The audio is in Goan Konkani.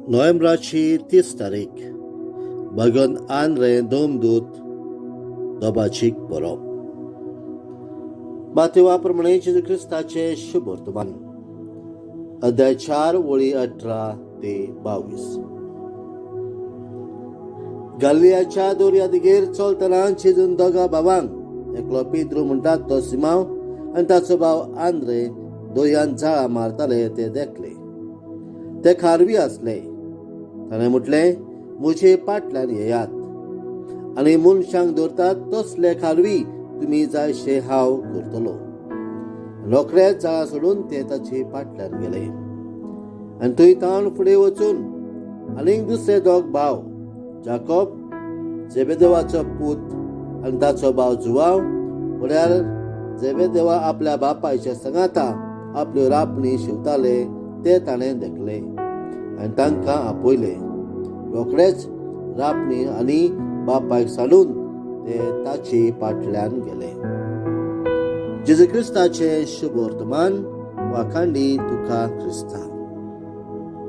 नोव्हेंबराची 30 तारीख. भगन आंद्रे दोमदूत दोबाचीक बरोवप. मातेवा प्रमाणे जेजू क्रिस्ताचे शुभ वर्तमान, अध्याय 4, वळी 18 ते 22. गालिलियाच्या दर्या देगेर चलतना जेजून दोगा भावांक, एकलो पेद्रू म्हणटात तो सिमांव आनी ताचो भाव आंद्रे, दर्यांत जाळां मारताले ते देखले. ते खारवी आसले. ताणें म्हटलें, "म्हजे पाटल्यान येयात आनी मनशांक धरतात तसले खारवी तुमी जायशे हांव करतलो." रोखडेच जाळां सोडून ते ताचे पाटल्यान गेले. आनी थंय तावन फुडें वचून आनीक दुसरे दोग भाव, जाकोब जेबेदेवाचो पूत आनी ताचो भाव जुवाव, म्हळ्यार जेबेदेवा आपल्या बापायच्या सांगाता आपल्यो रापणी शिंवताले ते ताणें देखले आनी तांकां आपयले. रोखडेच रापणी आनी बापायक सांडून ते ताचे पाटल्यान गेले. जेजू क्रिस्ताचे शुभ वर्तमान. वाखाणणी तुका क्रिस्ता.